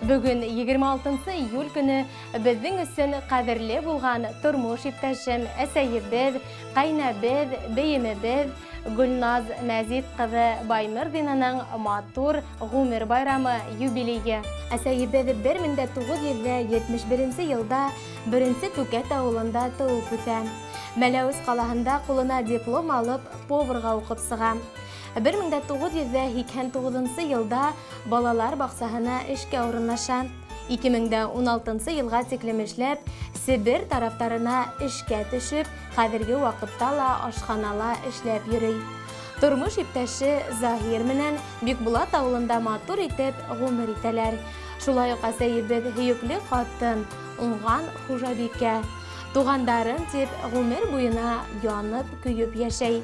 Бөгөн 26 июль көнө беҙҙең өсөн ҡәҙерле булған тормош иптәшем, әсәйебеҙ, ҡәйнәбеҙ, бейемебеҙ Гөлназ Мәзит ҡыҙы Баймырҙинаның матур ғүмер байрамы, юбилейы. Әсәйебеҙ 1971 йылда Беренсе Түкәт ауылында тыуып үҫә. Мәләүез ҡалаһында ҡулына диплом алып, поварға уҡып сыға. 1989 йылда балалар баҡсаһына эшкә урынлаша. 2016 йылға тиклем эшләп, Себер тарафтарына эшкә төшөп, хәҙерге ваҡытта ла ашханала эшләп йөрөй. Тормош иптәше Заһир менән Бикбулат ауылында матур итеп ғүмер итәләр. Шулай уҡ әсәйебеҙ һөйөклө ҡатын, уңған хужабикә. Туғандарым тип ғүмер буйына янып-көйөп йәшәй.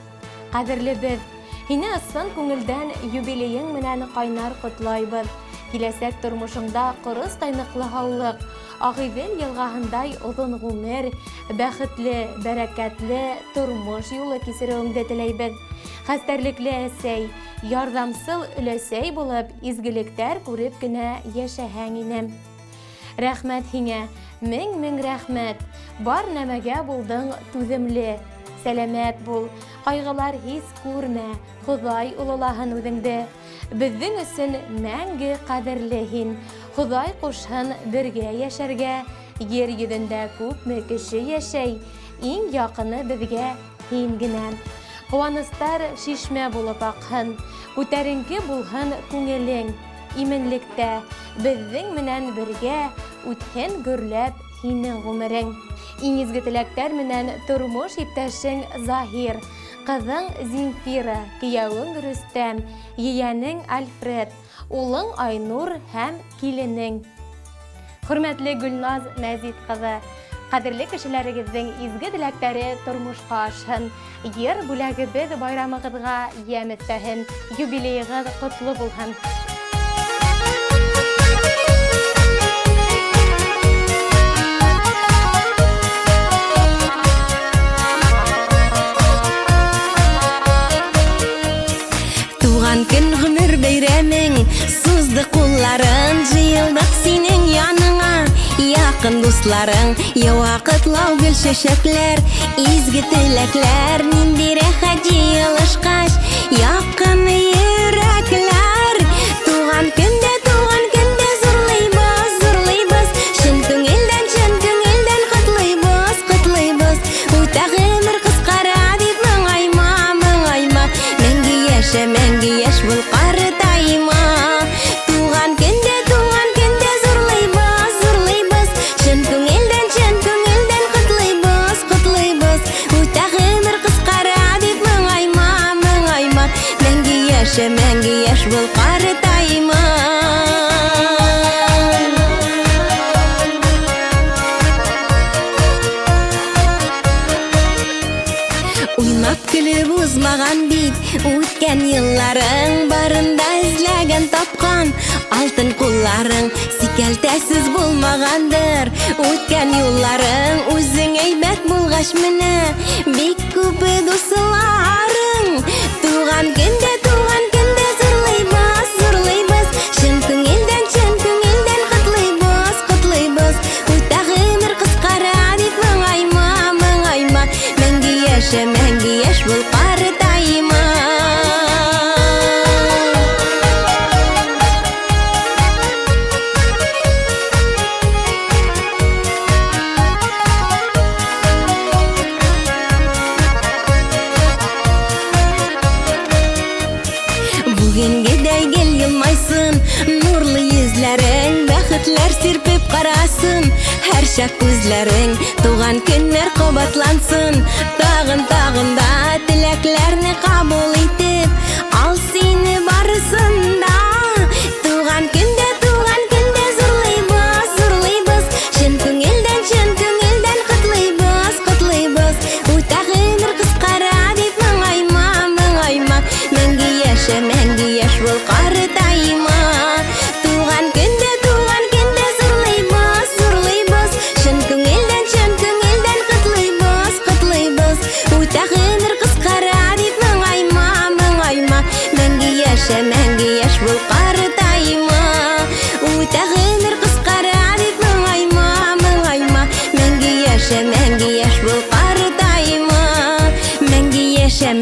Ҡәҙерлебеҙ, һине ысын күңелдән юбилейың менән ҡайнар ҡотлайбыҙ. Киләсәк тормошоңда ҡоростай ныҡлы һаулыҡ, Ағиҙел йылғаһындай оҙон ғүмер, бәхетле, бәрәкәтле тормош юлы кисереүеңде теләйбеҙ. Хәстәрлекле әсәй, ярҙамсыл өләсәй булып, изгелектәр күреп кенә йәшәһәң ине. Рәхмәт һиңә, мең-мең рәхмәт! Бар нәмәгә булдың түҙемле. Сәләмәт бул, ҡайғылар һис күрмә, Хоҙай ололаһын үҙеңде. Беҙҙең өсөн мәңге ҡәҙерле һин. Хоҙай ҡушһын бергә йәшәргә. Ер йөҙөндә күпме кеше йәшәй, иң яҡыны беҙгә һин генә. Ҡыуаныстар шишмә булып аҡһын, күтәренке булһын күңелең. Именлектә, беҙҙең менән бергә үтһен гөрләп һинең ғүмерең. Иң изге теләктәр менән тормош иптәшең Заһир, ҡыҙың Земфира, кейәүең Рөстәм, ейәнең Альфред, улың Айнур һәм киленең. Хөрмәтле Гөлназ Мәзит кызы, кадерле кешеләрегезнең изге теләкләре тормышка ашһын. Йыр бүләгебез байрамыгызга ямь өстәһен. Юбилеегыз котлы булһын. Туган көн гомер бәйрәмең Сузды кулларын, җыелдык синең яныңа. Якын дусларың, ява котлау гөл чәчәкләр, изге теләкләр, нинди рәхәт җыелышкач, якын йөрәкләр. Туган көндә, туган көндә зурлыйбыз, зурлыйбыз, чын күңелдән, чын күңелдән котлыйбыз, котлыйбыз. Үтә гомер кыскара дип моңайма, моңайма, мәңге яшә, мәңге яшь бул, картайма. Туган көндә, туган көндә зурлыйбыз, зурлыйбыз, чын күңелдән, чын күңелдән котлыйбыз, котлыйбыз. Үтә гомер кыскара дип моңайма, моңайма, мәңге яшә, мәңге яшь бул, картайма. Уйнап көлеп узмаган бит үткән елларың, барында эзләгән тапкан алтын кулларың, сикәлтәсез булмагандыр үткән юлларың, үзең әйбәт булгач менә бик күп дусларың. Туган көндә, туган көндә зурлыйбыз, зурлыйбыз, чын күңелдән, чын күңелдән котлыйбыз, котлыйбыз. Үтә гомер кыскара дип моңайма, моңайма, мәңге яшә, мәңге яшь бул, картайма. Бүгенгедәй гел елмайсын нурлы йөзләрең, бәхетләр сирпеп карасын һәрчак күзләрең, туган көннәр кабатлансын, тагын тагын да теләкләрне кабул итеп, ал сине барысын да. Туган көндә, туган көндә зурлыйбыз, зурлыйбыз, чын күңелдән, чын күңелдән котлыйбыз, котлыйбыз. Үтә гомер кыскара дип моңайма, моңайма, мәңге яшә, мәңге яшь бул, картайма. Туган көндә, туган көндә зурлыйбыз, зурлыйбыз, чын күңелдән, чын күңелдән котлыйбыз, котлыйбыз. Үтә гомер кыскара дип моңайма, моңайма.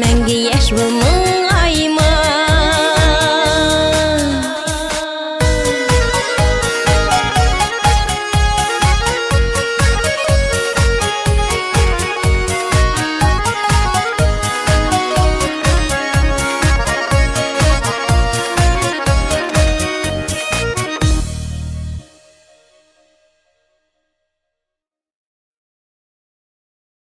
Мәңге йәш бул, моңайма.